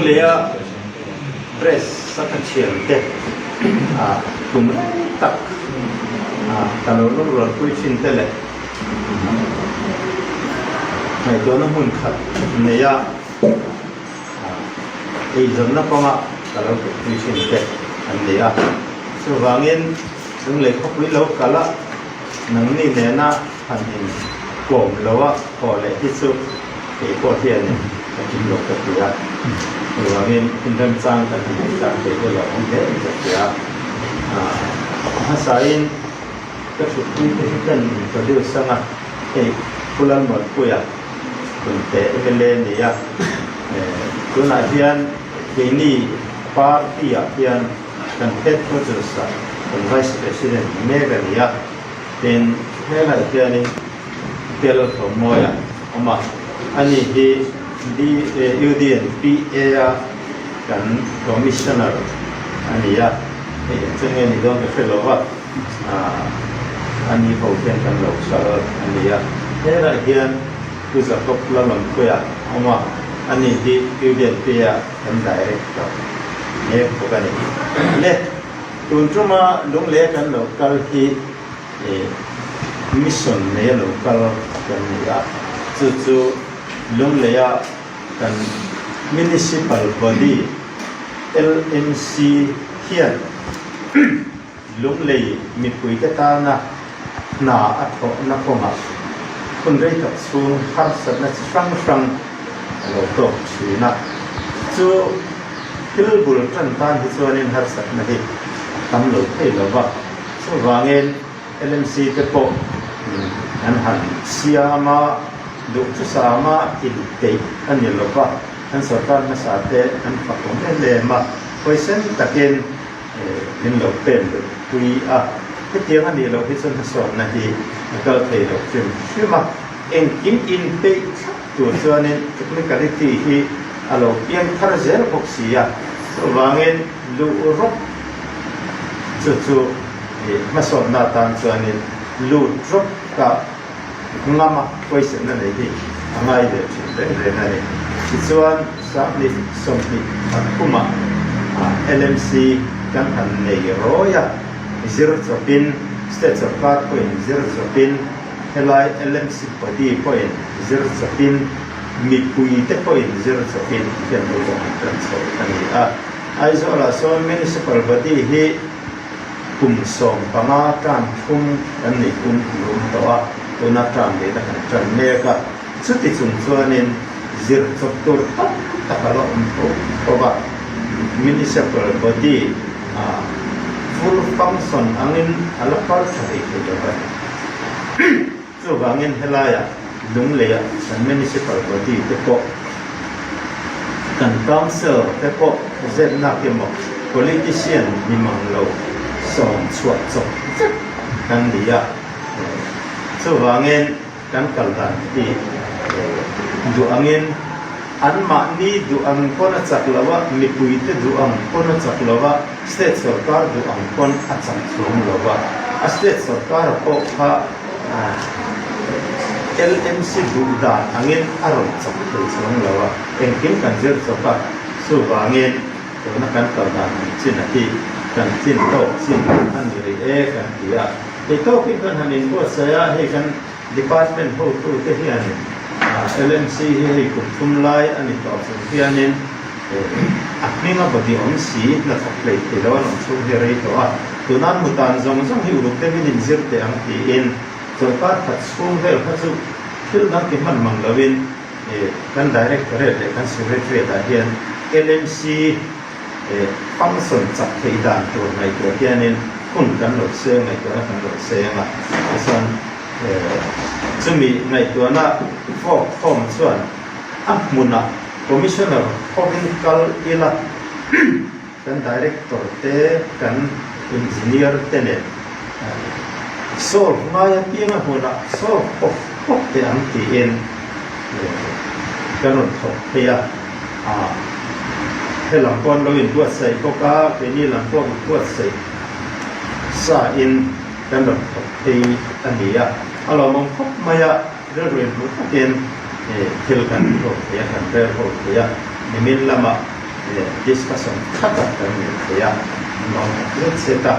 Lungleia press a ka thiam te tum reng tak ka lo lungrualpui thin te leh ngaihtuahna hmun khat neia eizawnna kawnga ka lo thutpui thin te an ni a. Chuvangin Lunglei khawpui lo kal a, nangni nena han in kawm lo a haw leh hi chu kei pawh hianin ka kim lo ka ti a. Chuvangin inremchang kan han nei tak thei te lo awm hle in ka hria. A hmasain ka thutpui te hi kan introduce ang a, hei Pu Lalmuanpuia Punte mla ni a, tunah hian keini party ah hian kan headquarters ah kan vice president mek a ni a, tin helaiah hianin Tel Hlawmawia a awm a, ani hi UDNPA a kan commissioner a ni a, hei eng chu nge ni dawn ka hre lo va. Ani ho hian kan lo kal a ni a, helaiah hian Pu Jacob Lalawmpuia a awm a, ani hi UDNP-a kan Director mek bawk a ni. Le, tun tuma Lunglei kan lo kal hi mission neia lo kal kan ni a, chu chu Lungleia kan Municipal Body LMC hian Lunglei mipuite tana hna a thawhna kawngah hun rei tak chhung harsatna chi hrang hrang a lo tawk thin a. Chu thil bul tan tan hi chuanin harsatna hi a tam lo thei lo va, chuvangin LMC te pawh an han siam a, duh thusama inpeih a ni lo va, an sorkar hmasa te an fakawm em em a, huaisen takin Min lo pen luh pui a, hetiang a nih loh hi chuan hmasawnna hi a kal thei lo hrim hrim a, engkim inpeih thlap tur chuanin technicality hi a lo piang thar zel bawk si a, chuvangin luh rawp chu chu hmasawnna atan chuanin lut rawp ka ngama huaisenna nei hi a ngai ve thin reng reng a ni. Tichuan, 2023 ah LMC kan han nei rawi a, zir chawpin State Sorkar pawhin zir chawpin, helai LMC body pawhin zir chawpin, mipuite pawhin zir chawpin hian lo zawng an tan chho a ni a. Aizawlah sawn Municipal body hi Kum 15 tan thum kan nei kum hlum tawh a, tuna tan lehna kan tan mek a, chuti chung chuanin zir chawp tur tam tak a la awm tho tho a, Municipal body ah full function angin a la kal tha thei thei lo a ni. Chuvangin helaiah Lungleiah kan Municipal body te pawh, kan Council te pawh zetnak emaw politician ni mang lo sawm chhuah chawp vek kan ni a. Chuvangin kan kal dan hi duh angin anmahni duh ang pawn a chak lo a, mipuite duh ang pawn a chak lo a, state sorkar duh ang pawn a chak chuang lo a. A state sorkar pawh kha LMC duh dan angin a rawn chak thei chuang lo a, engkim kan zir chawp a, chuvangin tuna kan kal dan ang chin a hi kan chin tawk chin a ni rih e kan ti a. Hei tawkin kan han inbuatsaih a, hei kan department hotute hianin LMC hi hei kum thum lai a ni tawh chung hianin a hming a body awm si hnathawk hlei thei lo an awm chhung hi a rei tawh a. Tunan mutan zawng zawng hi uluk deuhin inzir teh ang tiin chawlhkar khat chhung vel kha chu thil dang ti hman mang loin kan Directorate leh kan Secretariat ah hian LMC function chak theih dan tur ngaihtuah hianin hun kan lo seng ngaihtuahna kan lo seng a. Tichuan chumi ngaihtuahna fork form chuan a hmunah Commissioner hovin kal ila. Kan director te, kan engineer te nen solve ngai apianga hmunah solve pawp pawp teh ang tiin kan rawn thawk phei a. He lam pawh an lo inbuatsaih bawk a, keini lam pawh inbuatsaih sa in kan rawn thawk phei a ni a. A lawmawm khawp mai a, rilru inhmuh takin thil kan thawk thei a, kan rel ho thei a. Nimin lamah. Discussion tha tak kan nei thei a, nuam tak zet zet a.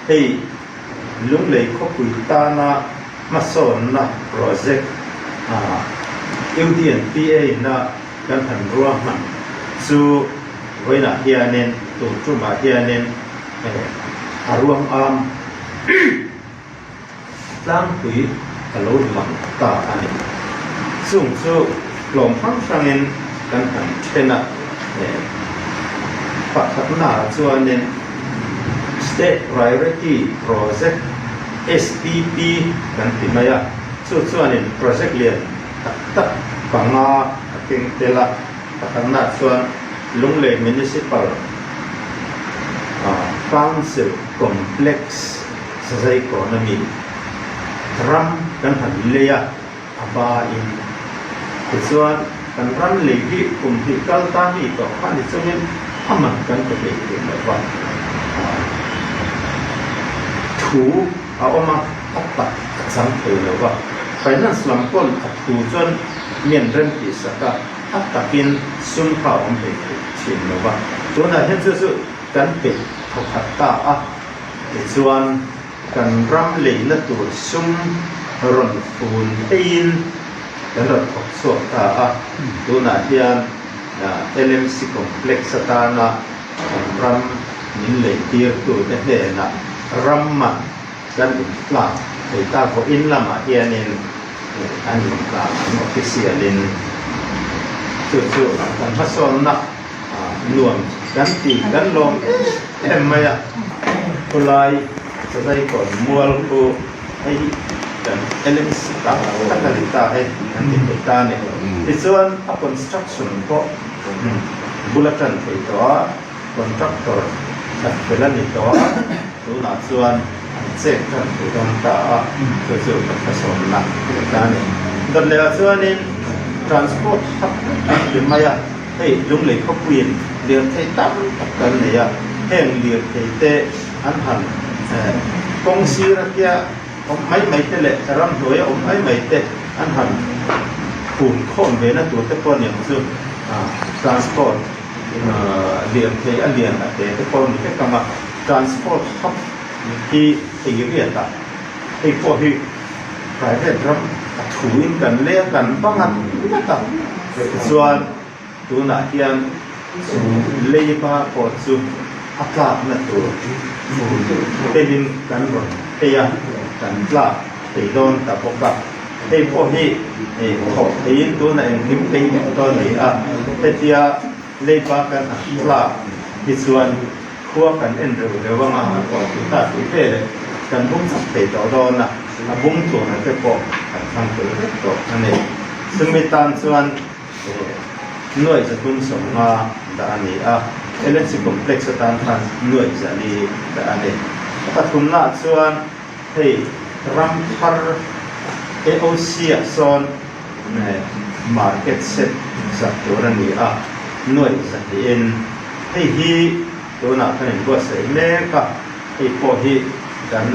Hei Lunglei khawpui tana hmasawnna project UDNPA ina kan han ruahman chu vawiinah hianin tun tumah hianin a ruang am. Tlangpui a lo lang ta a ni. Chung chu hlawm hrang hrangin kan han then a, pakhatnaah chuanin State Priority Project, SPP, kan ti mai a, chu chuanin project lian tak tak panga a keng tel a, pakhatnaah chuan Lunglei Municipal Council Complex, Sazai kawn a mi ram kan han lei a, a ba in. Tichuan, kan ram lei hi kum hnih kal ta mi tawh kha ni chungin a man kan pe hlei thei lo va. Thu a awm a, a tak a chang thei lo va. Finance lam pawn a thu chuan mian rem tih sak a, a takin sum kha a awm hlei thei thin lo va. Tunah hian chu chu kan peih thawkhat ta a. Tichuan, kan ram leina tur sum rawn fun pheiin kan rawn thawk chhuak ta a. Tunah hian LMC Complex atana kan ram min leitirtute hnenah ram man kan intlak thei ta. Vawiin lamah hianin an intlak ang official-in chu chu kan hmasawnna Nuam kan ti kan lawm em em mai a. Khulai Sazai kawn mual khu hei kan LMC tak tak a ni ta hei kan ti thei ta a ni. Tichuan a construction pawh bul a tan thei tawh a, contractor that fel a ni tawh a, tunah chuan an chek tan thei dawn ta a, chu chu ka hmasawnna a ni ta a ni. Dawt lehah chuanin transport hub an ti mai a. Hei Lunglei khawpuiin lirthei tam tak kan nei a, heng lirthei te an han kawng sir atia awm mai mai te leh ramhnuaia awm mai mai te an han phum khawm ve na tur te pawh aniang chu transport lirthei a lian a te te pawh a ni vek ang a, transport hub hi ei riat a, hei pawh hi. Private ram a thuin kan leng kan va ngat ngat a, tichuan tunah hian chu leiba pawh chu a tlakna tur telin kan rawn phei a, kan tlak thei dawn ta bawk a. Hei pawh hi thawh theiin tunah engkim phei vek dawn a ni a, hetia leiba kan han tlak hi chuan Khua kan en reuh reuh anga a pawh tih ta tih vel e, kan bung chak thei tawh dawn a, a bung turna te pawh kan thlang tel vek tawh a ni. Chumi tan chuan nuaih 350 dah a ni a, LNC Complex atan khan nuaih 400 dah a ni. A pathumnaah chuan hei ram thar AOC ah sawn market set zak tur a ni a, nuaih 200 in Hei hi tunah kan inbuatsaih mek a, hei pawh hi kan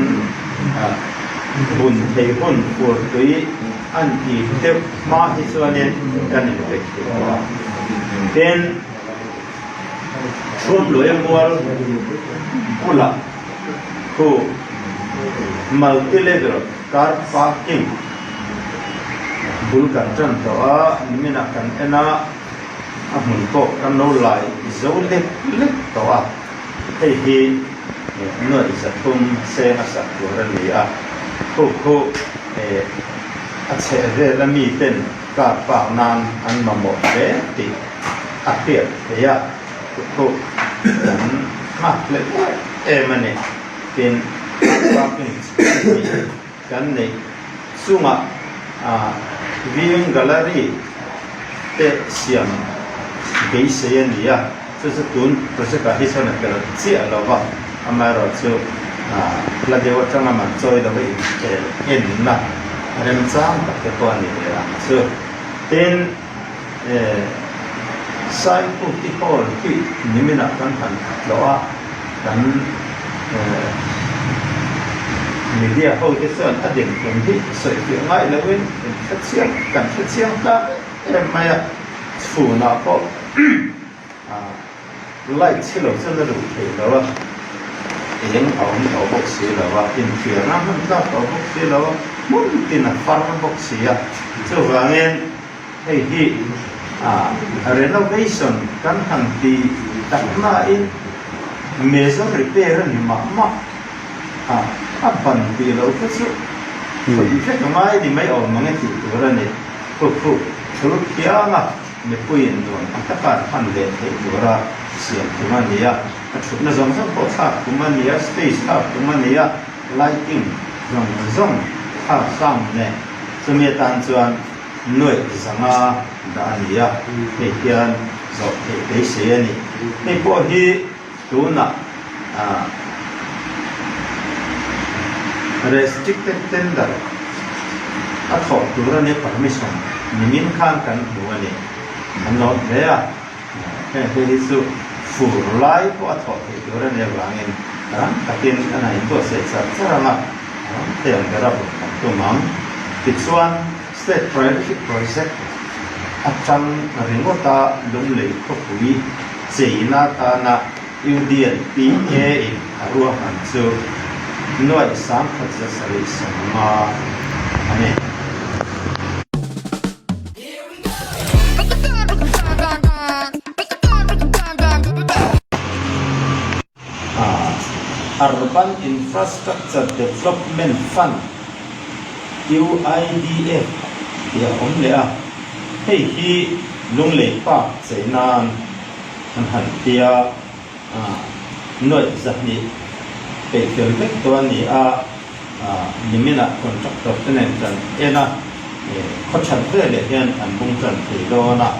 bun thei hun furtui an tih deuh hma hi chuanin kan inpeih thei tawh a. Tin, Chhumluaia mual bulah khu multi level car parking bul kan tan tawh a, niminah kan en a. A hmun pawh kan lo lai zo lek lek tawh a, hei hi nuaih 300 seng a sak tur a ni a, khu khu a chheh vel a mi ten car park nan an mamawh hle tih a hriat theih a, khu khu kan nghak hlelh em em a ni. Tin, car parking chhung kan neih chungah viewing gallery te siam beisei a ni a, chu chu tun project ah hi chuan a tel chiah lo va, amaherawh chu hla deuh atanga man chawi lo va inkhel enna remchang tak te pawh a ni ve ang chu. Tin, Saikuti Hall hi niminah kan han tlawh a, kan media ho te chuan a dinhmun hi sawifiah ngai loin in hrechiang kan hrechiang tlak em mai a. Chhunah pawh light chhe lo chuan a luh theih lo a, eng a awm tawh bawk si lo a, infiahna hman tlak tawh bawk si lo a, hmun tin a far bawk si a. Chuvangin hei hi renovation kan han ti tak nain major repair a ni mah mah a, a ban tih loh kha chu khawih vek a ngai ni mai awm ang e tih tur a ni. Khukhuh thul phiang a, mipuiin nuam ang taka an hman leh theih tura siam tum a ni a, a thutna zawng zawng pawh thlak tum a ni a, stage thlak tum a ni a, lighting zawng zawng thlak sound nen chumi atan chuan nuaih zanga dah a ni a, hei hian zawh theih beisei a ni. Hei pawh hi tunah restricted tender a thawh tur a nia permission nimin khan kan hmu a ni. An lawm hle a, heng te hi chu fur lai pawh a thawh theih tur a nia vangin rang takin an han inbuatsaih char char ang a, rang thei ang bera bawk kan tum ang. Tichuan State Priority Project atang ringawta Lunglei khawpui cheina atana UDNPA in a ruahman chu nuaih 1775 a ni. Urban Infrastructure Development Fund, UIDF, tih a awm leh a, hei hi Lunglei Park chei nan an han ti a, nuaih 200 peih fel vek tawh a ni a, niminah contractor te nen kan en a, khaw that veleh hian an bung tan thei dawn a,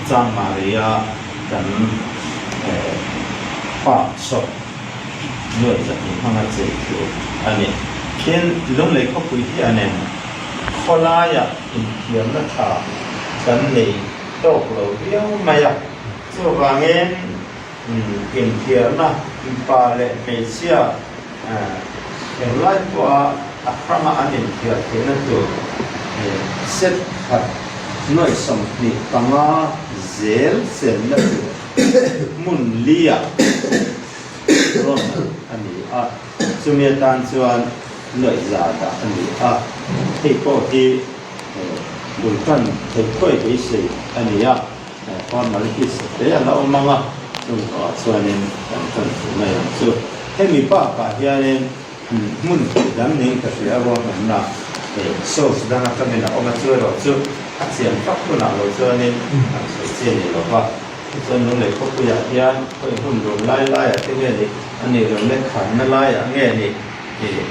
Changmari-a kan park shop nuaih 200 hmanga chei tur a ni. Tin, Lunglei khawpui hianin khawlaiah inthiamna tha kan nei tawk lo viau mai a, chuvangin inthiarna pa leh hmeichhia englai pawha a hranga an inthiar theihna tur set khat nuaih 25 zel chenna tur hmun liah rawn a ni a, chumi atan chuan nuaih za dah a ni a, hei pawh hi bul tan theih thuai beisei a ni a, formalities te a la awm ang a, chung tawhah chuanin kan tan thei mai ang chu. Hemi bakah hianin hmun hnih dang niin ka hria a ruahmanna source dang atangin a awm a, chu erawh chu a chian tak hunah lo chuanin kan sawi chi a ni lo va. Tichuan Lunglei khawpuiah hian khawi hmun run lai laiah te nge ni, a nih loh leh khanna laiah nge ni tih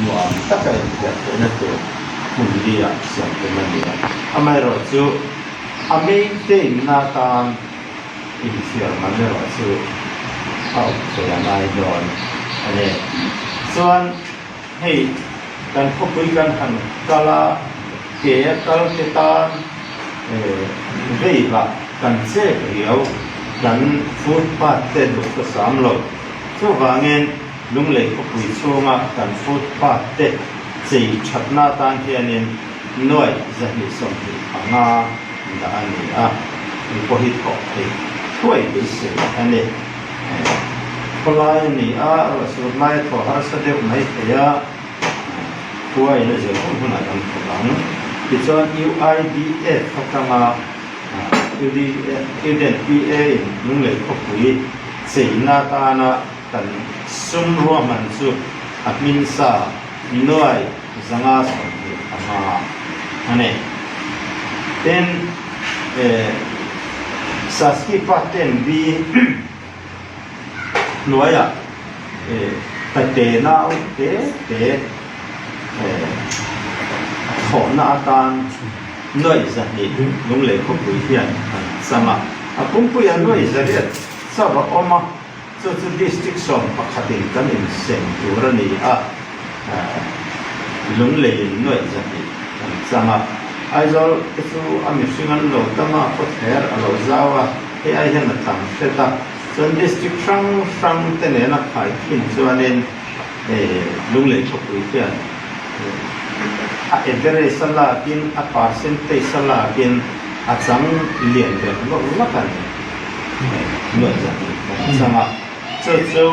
nuam taka inhriat theihna tur hmun li-ah siam tum a ni a. Amaherawhchu a maintain na atan inhriat man erawh chu a awm thei a ngai dawn a ni. Chuan hei kan khawpui kan han kal a, ke a kal te tan veivah kan chek riau, kan footpath te duh ka sam lo. Chuvangin Lunglei khawpui chhunga kan footpath te chei thatna atan hianin nuaih 225 dah a ni a, mi pawh hi thawk thei thuai beisei a ni. Khawlai a ni a, ruahsur lai a thawh harsa deuh mai thei a, khuain a zir hun hunah kan thawk ang. Tichuan UIDF atanga UDNPA in Lunglei khawpui cheina atana kan sum ruahman chu a hmin sa nuai 525 a ni. Tin, Saski Paten B hnuaiah tate nau te te thawhna atan nuaih 200 Lunglei khawpui hian an chang a. A pumpuiah nuaih 800 chauh a awm a. Chu chu District 11 in kan insem tur a ni a, Lungleiin nuaih 200 kan chang a. Aizawl te chu a mihring an lo tam a, khawthler a lo zau a, hei ai hian a tam hret a. Chuan District hrang hrang te nena khaikhin chuanin Lunglei khawpui hian a average a lakin, a percentage a lakin. A chang lian ber lawk lawk a ni. Nuaih zan kan chang a, chu chu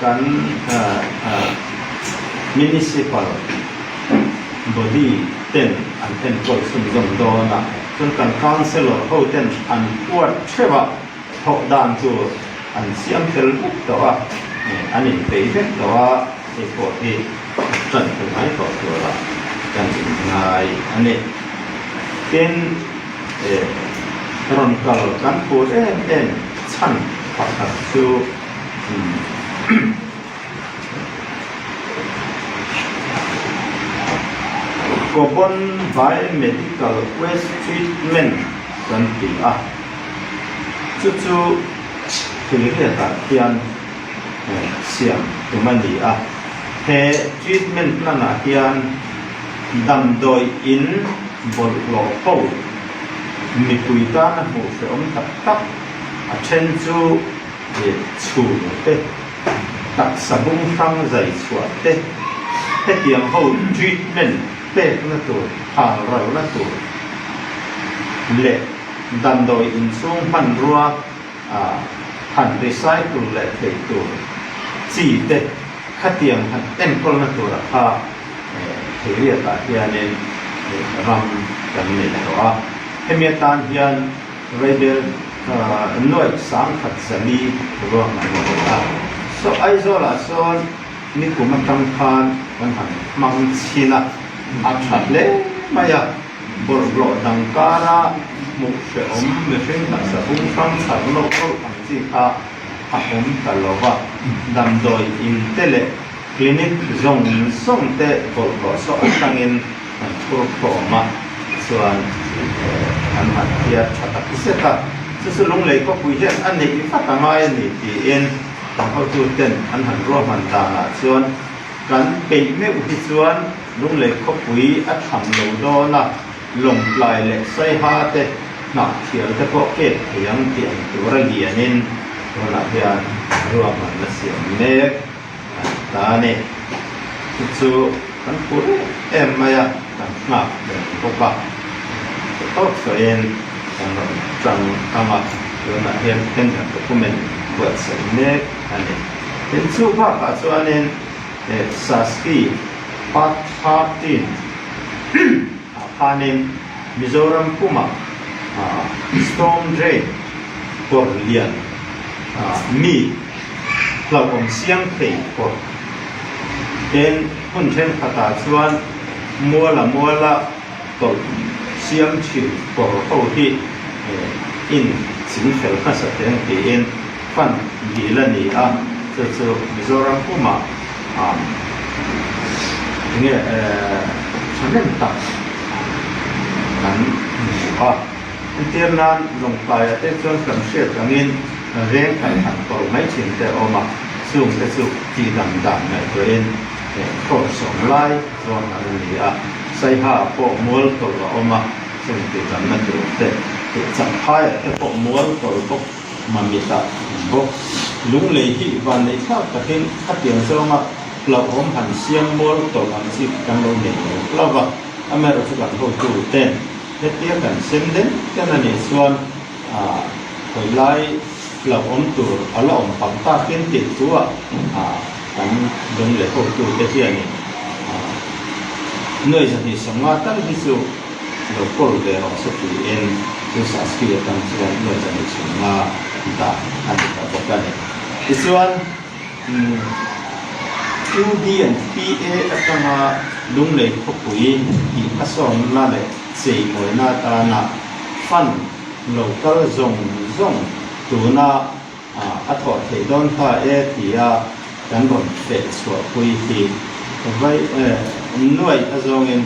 kan Municipal body ten an enkawl chhunzawm dawn a, chuan kan Councillor ho ten an huat theuh a, thawh dan tur an siam fel vek tawh a, an inpeih vek tawh a, hei pawh hi tan fel mai tawh tura kan inngai a ni. Tin, rawn kal kan phur em em chhan pakhat chu Kobon Biomedical Waste Treatment kan ti a, chu chu thilriatah hian siam tum a ni a. He treatment plan-ah hian damdawi in bawlhhlawh ho mipui tana hmuh hrehawm tak tak a then chu chhung te, taksa bung hrang zai chhuah te, hetiang ho treatment pekna tur, hal ralna tur leh damdawi inchhung hmanrua han recycle leh thei tur chi te khatiang han enkawlna tura kha Theiriatah hianin ram kan nei tawh a. Hemi atan hian Raibel nuaih sangkhat zali ruahman a ni a. Saw Aizawlah sawn nikum atang khan kan han hmang chhin a, a tha hle mai a. Bawlhhlawh dang kara hmuh hrehawm mihring taksa bung hrang chhar lawk lawk ang chi kha a awm ta lo va, damdawi in te leh clinic zawng zawng te bawlhhlawh saw atangin an thur khawm a, chuan an han phiar tha tak zet a, chu chu Lunglei khawpui hian a neih vat a ngai a ni tiin kan hotuten an han ruahman danah chuan kan peih meuh hi chuan Lunglei khawpui a tham lo dawn a, Lawngtlai leh Saiha te hnah thial te pawh kek thei ang tih ang tur a lianin tunah hian ruahmanna siam mek a ni ta a ni. Chu chu kan phur em em mai a, kan nghak reng bawk a, chu tawk sawiin kan rawn tang ang a, tunah hian tender document buatsaih mek a ni. Tin chu bakah chuanin Saski Part 13 ah khanin Mizoram pumah Storm Drain kawr lian mi hlauhawm siam thei kawr ten hun thenkhatah chuan muala muala tawlh siam thin kawr ho hi in chingfel hmasa teng tiin fund dil a ni a, chu chu Mizoram pumah enge thahnem tak kan hmu a. Entir nan Lawngtlaiah te chuan kan hriat angin veng khat han tawlh mai thin te a awm a, chung te chu tihdam dan ngaihtuahin thlawr sawm lai chuan an ni a, Saiha pawh mual tawlh a awm a, chung tihdamna tur te Champhaiah te pawh mual tawlh bawk Mamita bawk. Lunglei hi vanneih thlak takin khatiang zawnga hlauhawm han siam mual tawlh ang chi kan lo nei lo hlauh va, amaherawhchu kan hotu ten hetia kan sem den den a nih chuan hawi lai hlauhawm tur a la awm pang takin tih thu ah kan lunglei hotu te hianin nuai 250 tal hi chu lo kawl ve rawh se tiin chu Saski atang chuan nuai 250 dah a ni ta bawk a ni. Tichuan UD and PA atanga Lunglei khawpui tih hmasawnna leh cheimawina atana fund lo kal zawng zawng tuna a thawh theih dawn ta e tia kan rawn feh chhuahpui hi vai nuaih a zawngin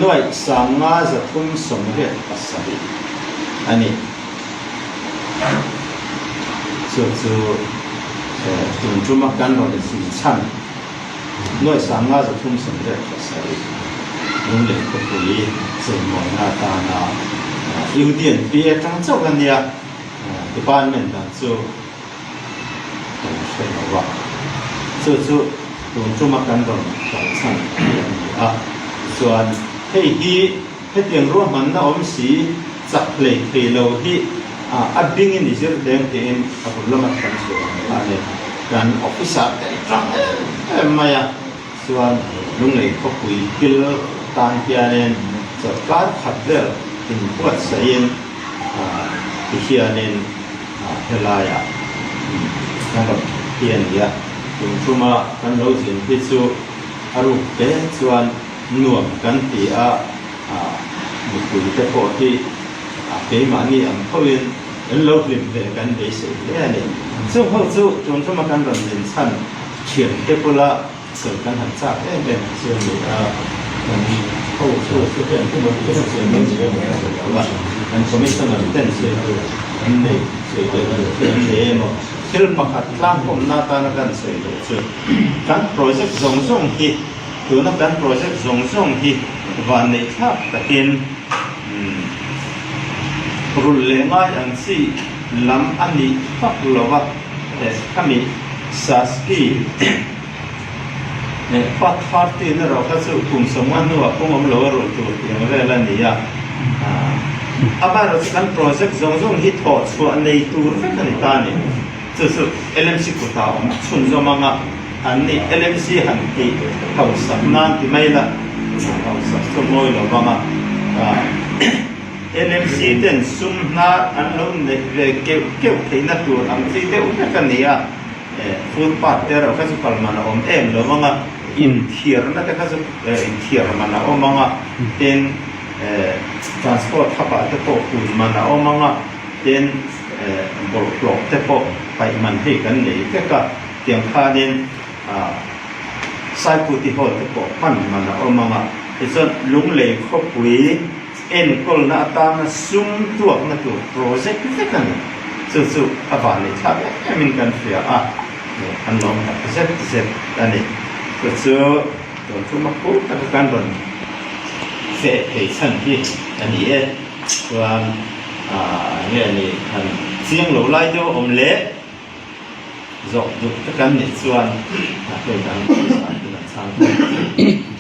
nuaih 5387 a ni. Chu chu tun tuma kan rawn zin chhan nuaih 5387 Lunglei khawpui cheimawina atana UDNP atang chauh a nia. Department dang chu kan hre lo a, chu chu tun tuma kan rawn kal chhan hi a ni a. Tichuan hei hi hetiang ruahmanna awm si chak hlei thei lo hi a bingin i zir deng tiin a bul lama kan sawi ang kha a ni. Kan office-ah te an tang em em mai a, chuan Lunglei khawpui kil tan hianin chawlhkar khat vel inbuatsaihin tihianin helaiah kan rawn thawk hi a ni a. Tum thuma kan lo zin hi chu a ruk te chuan nuam kan ti a, mipui te pawh hi keimahni ang thoin an lo hlim ve kan beisei hle a ni. Chung ho chu tun thuma kan rawn zin chhan thiante bula sawi kan han chak em em chu a ni a, kan hotu chu hian kan commissioner ten sawi tur an nei sawi tur an nei emaw thil pakhat tlangkawmna atana kan sawi duh chu kan project zawng zawng hi tuna kan project zawng zawng hi vanneih thlak takin rulh leh ngai ang chi lam a nih vak lo a khami Saski Part 13 erawh kha chu kum sawmnga hnuah kawng awm lo a rulh tur tih ang vel a ni a. Amaherawhchu kan project zawng zawng hi thawh chhuah nei tur vek a ni ta a ni. Chu chu LMC kutah awm chhunzawm anga an ni LMC han tih hausak nan ti mai la, hausak chu mawi lo vang a. LMC ten sum hnar an lo neih ve keuh keuh theihna tur ang chi deuh vek a ni a. Footpath te erawh kha chu kal man a awm em lo ang a, inthiarna te kha chu inthiar man a awm ang a, tin transport hub ah te pawh kun man a awm ang a, tin bawlhhlawh te pawh paih man hei kan nei vek a, tiang khanin Saiputi hall te pawh hman man a awm ang a, tichuan Lunglei khawpui Enkawlna atana sum tuakna tur project vek a ni. Chu chu a vanneih thlak em emin kan hria a, kan lawm tak zet zet a ni. Chu chu tun thuma phur taka kan rawn feh thei chhan hi a ni e. Chuan nge ni han chiang lo lai deuh a awm le? Zawh duh te kan nih chuan hei kan office ah hian an chhang thei.